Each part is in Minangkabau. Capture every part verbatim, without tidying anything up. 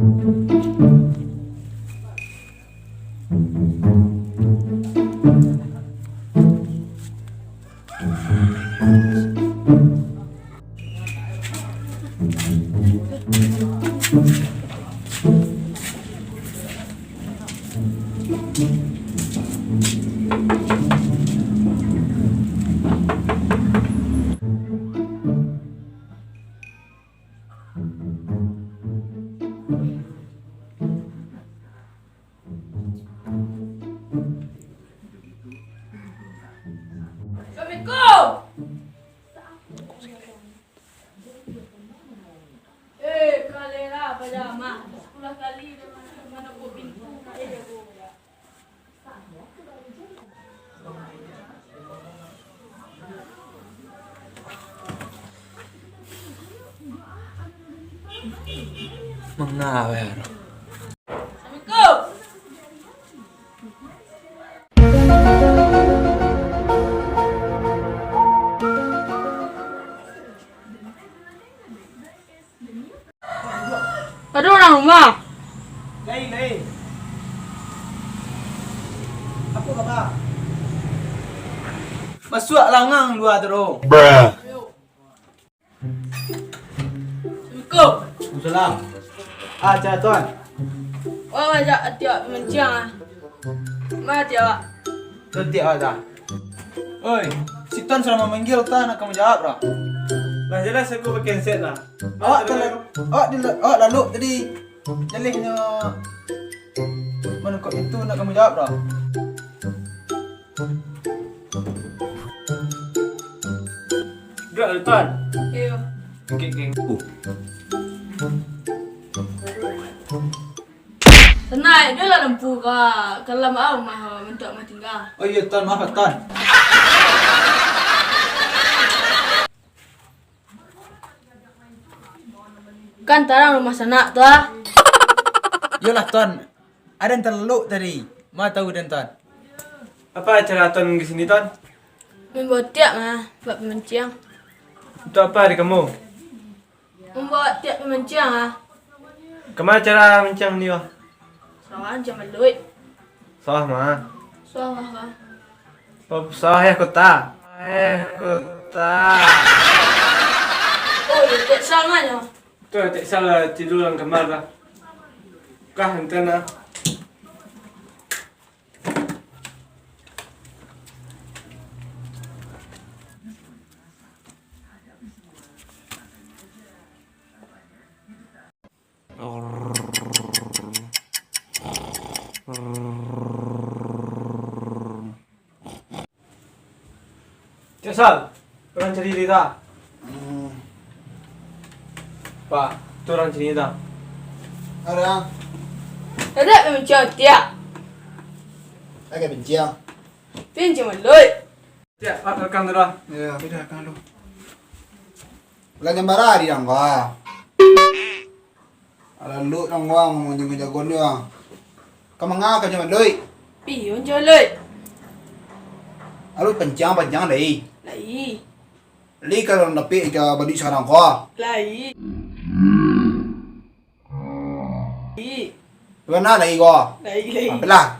Assalamualaikum. Eh, kalera pajama. Sepuluh kali dia mana, mana kau pintu. Mangawero. Assalamualaikum. Ado urang rumah? Lain, lain. Apo kaba? Masuaklah urang lua tu doh. Assalamualaikum. Waalaikumsalam. Ah, cak Tuan. Wak, wak, jak ati awak pamanciang ah. Ma ati awak? Tu ati awak dah. Oi, si Tuan sudah mamanggia, Tuan, nak ka manjawab dah. Lah, jelas aku pakai headset lah. Awak tu la-, awak di la-, awak lalok tadi. Jalehnyo manukok pintu nak ka manjawab dah. Duduak dulu, Tuan. Iyo. Oke, geng. Uh. Tenang, ado lah lampu ka, kalam au mah, mintak mah tingga. Oh iyo, Tuan, maaf, Tuan. Kan tarang rumah sanak tu, ah. Iyolah, Tuan. Aden talalok tadi. Ma tahu den, Tuan. Apa acara Tuan ka sini, Tuan? Mambawa tiak mah, buat pamanciang. Untuk apa di kamu? Mambawa tiak pamanciang, ah. Kama cara manciang ni, wah? Sawah, manciang baluik. Sawah ma? Sawah, ah. Sawah yah kota? Yah kota. Oh, iyo, tiak sawah nyo. Tu, tiak sawah lah, tidur dalam kamar lah. Kah, enten lah. Cak Sal, urang cari Rita. Hmm. Pak, tu urang cari Rita. Ada. Ada pamanciang tiak. Agak pamanciang. Pamanciang baluik. Tiak, Pak, rekam tu dah. Yo, sudah rekam tu. Lah jam bara ari dang, wah. Alah, Lut, nang urang manjago-jago ni, ah. Ka manga ka Jan Lut? Piyo, Jan Lut? Alah, panciang-panciang lai. Lai. Lai ka urang dapek ka baduik sakarang ko. Lai. Lai. Bana lai ko. Lai, lai. Apalah.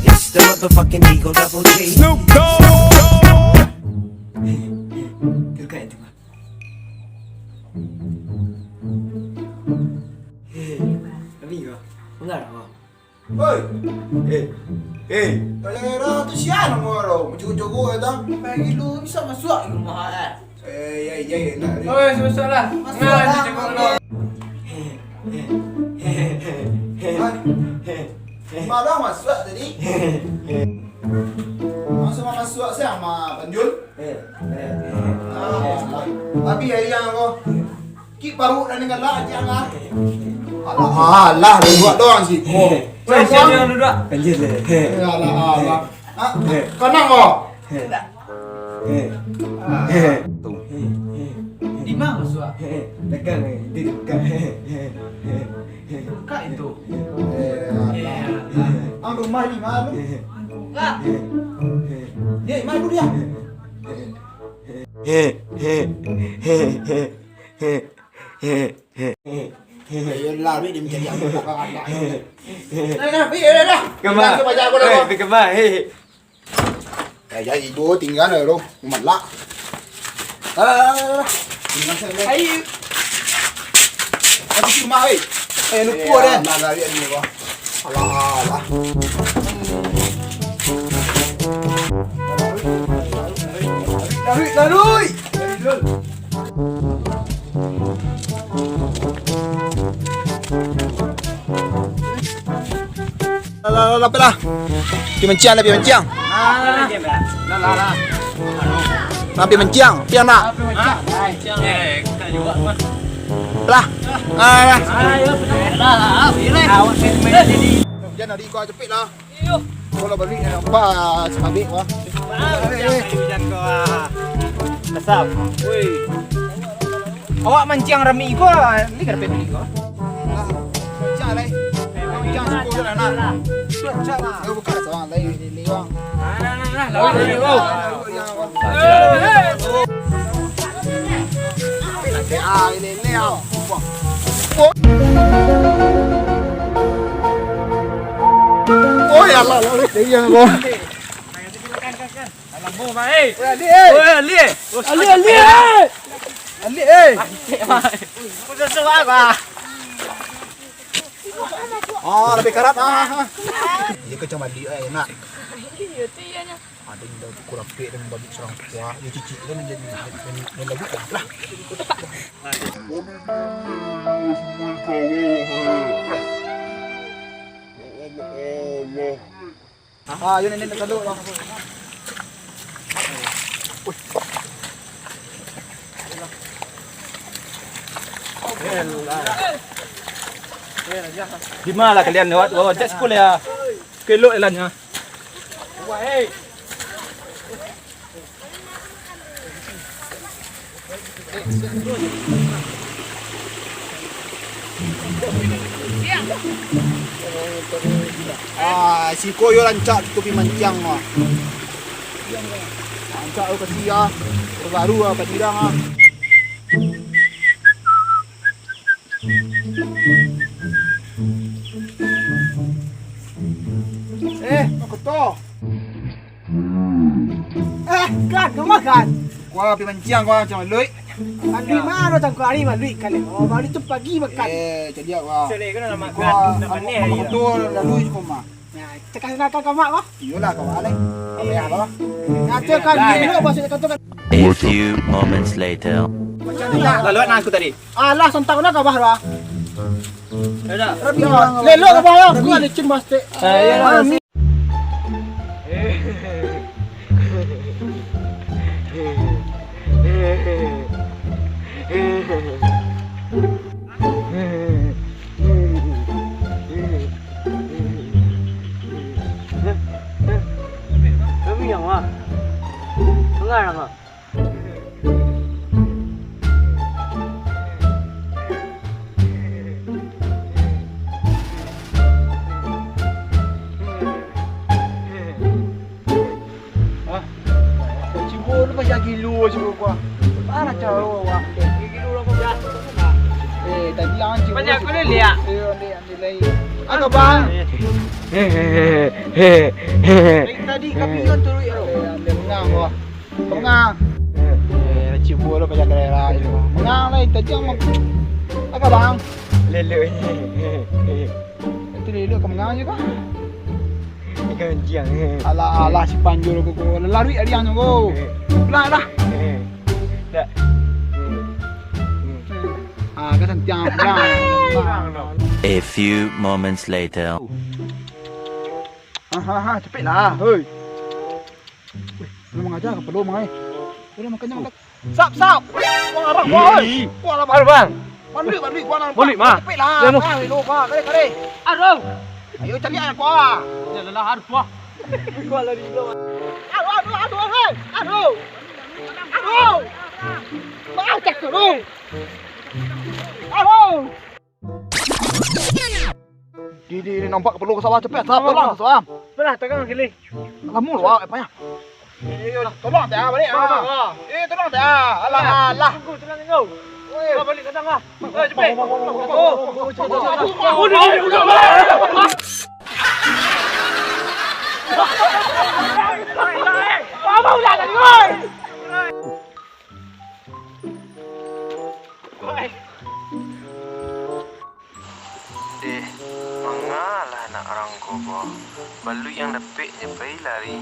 It's the motherfucking Eagle Double G. Snoop Dogg. Hei, Amigo, manga ko? Oi! Eh, eh. Daerah tu sia namo lo? Mencukup-cukup ya, tang? Pagi lu bisa masuk di rumah, eh. Eh, ya, ya, ya, nak. Oi, masuklah. Masuklah. Nah, cukup lo. Hai. Malah masuk tadi. Masuk, masuk siapa, Panjul? Eh, eh, eh. Ah, tapi hari yang ko, ki paruik nan galak aja lah. Alah, alah, duduak doang sih. Oh. Weh, siapa yang duduak? Anjir, eh. Eh, alah, alah. Ah, eh. Kanang ko. Eh. Eh. Ah. Eh. Tu. Eh, eh. Di mana masuk? Eh, eh. Tekan, eh. Di tekan. Eh, eh. Eh, eh. Buka itu. Eh, alah. Eh, alah. Ang rumah di mana? Eh, eh. Buka. Eh, eh. Dia di mana dia? Eh, eh. Ayolah, duit dia mencari aku, kau kan. Nah, nah, pergi, dah, dah. Kemah. Dah, coba jago dah, hei, kau. Pergi kemah, hei. Eh, jadi tu tinggal lah tu. Malak. Alah, alah, alah, alah. Tinggal sana. Ayo. Tapi cuma, eh. Eh, lupa dah. Alah, alah, alah. Alah, alah. Laluik, laluik. Lah, lah, lah, lah, lah. Pi manciang lah, pi manciang. Ah, lah, lah, lah. Lah, pi manciang, pi nak. Lah. Ah, lah. Awak main-main jadi. Jangan lari kau, cepik lah. Kalau balik, eh, nampak, sababik, wah. Wah, eh, eh. Hujan kau, ah. Asam. Woi. Awak manciang rami ko, ah, ni kada bali ko. Ah, manciang lai. Manciang siko je lah, nak. Sudah, sudah lah. Yo, buka lah, sawang lai, ni, ni, wang. Nah, nah, nah, nah, lawan ni, bro. Eh, eh. Nanti, ah, ini, ini, ah. Wah. Oh. Oh, ya Allah, Allah, Allah. Iya, bro. Alam, bro, bang, eh. Weh, Ali, eh. Weh, Ali, eh. Ali, Ali, eh. Ali, eh. Aku sesuai, bang. Ah, lebih karat, ah. Dia kacang balik, eh, enak. Iya, tu ianya. Ada yang dah kurang pek dan balik serang kuah. Dia cicik kan jadi, jadi, jadi lagu lah. Ah, yo, nenek nak saluk lah. Di ma lah kalian lewat? Oh, jet school ya. Kelok jalannya. Wah, hei. Ah, siko yo rancak tu pi manciang mah. Rancak tu kasi ah. Baru ah, patirang ah. Eh, Mak Koto. Eh, Kan, kau makan? Kau pi manciang kau macam Luik. Pagi mano cangkok hari, Mak Luik, kali? Oh, baru tu pagi makan. Eh, caliak kau. Sorry, kau nak makan. Kau, nak Mak Koto lalu je kau mah. Nah, cakap senang kau, Mak, bah? Iyolah, kau balik. Apa yang apa? Nah, tu kan, dia dulu masuk kantor kan. A few moments later. Macam ni lah. Lalu nak aku tadi. Alah, santang nak kau bah, bah. Lelok kau bah, aku ada cun bastek. Eh, iyalah. Kami yang mah. Dengar, Mak. Hah? Cubo lu payah gilo cubo gua. Mana caro gua? Gilo lah gua. Eh, tadi ang cubo. Banyak gua lihat. Eh, ambil, ambil lagi. Agak bang. Tadi kami on tu, ya. Eh, ambil menang gua. Pengang. Eh, cubo lo payah kerela. Mengang lah, itu aja mah. Agak bang. Lelok. Itu lelok ke mengang juga. Ikan manciang. Alah, alah, si panjul ko, ko. Lari ari ang ko. Lah, lah. Tak. Ah, kan santiang. A few moments later. Ha, ha, ha, cepik lah. Hoi. Weh, lu mangaja ka, perlu mangai. Udah makan, jangan makan. Sap, sap. Wah, arang, wah, oi. Wah, lah, bang. Bang. Balik, balik, gua nampak. Balik, mah. Cepik lah. Ya, no. Ah, lu, bah, kare, kare. Aduh. Ayo, cari anak gua. Ya, lelah, aduh, wah. Gua lari dulu, Bang. Aduh, aduh, aduh, hei. Aduh. Aduh. Bah, cak tu, aduh. Aduh. Di, di, di, nampak kepala ke sawah, cepet, sawah, pulang, sawah. Pernah, tegang kali. Lama lu, wah, apa ya? Eh, tolong tak balik ah. Eh, tolong tak. Alah, alah. Tunggu, tenang, tunggu. Oi. Balik kadang ah. Eh, cepet. Oh. Apa ulah tadi, oi? Deh, mangalah anak urang ko, Bo. Baluik nan dapek nyo pai lari.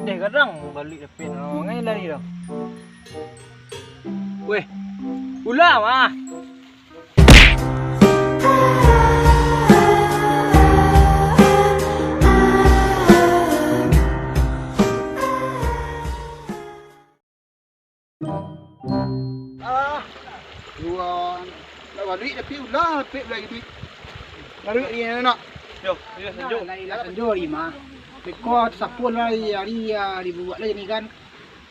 Deh, gadang baluik dapek, mangai lari doh. Weh, ulah mah. Ah, dua. Nak baluik tapi ulah, pek ulah gitu. Baluik ni nak. Yo, yo, sanjo. Lah, lah, sanjo hari mah. Beko tu sapu lah hari, hari, ah, dibuat lah jadi kan.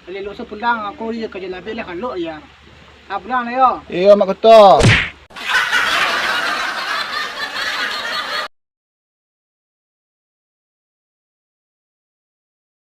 Lalu lusa pulang, aku dia kerja labik lah kalau ya. Ah, pulang lah yo. Iyo, Mak Ketua.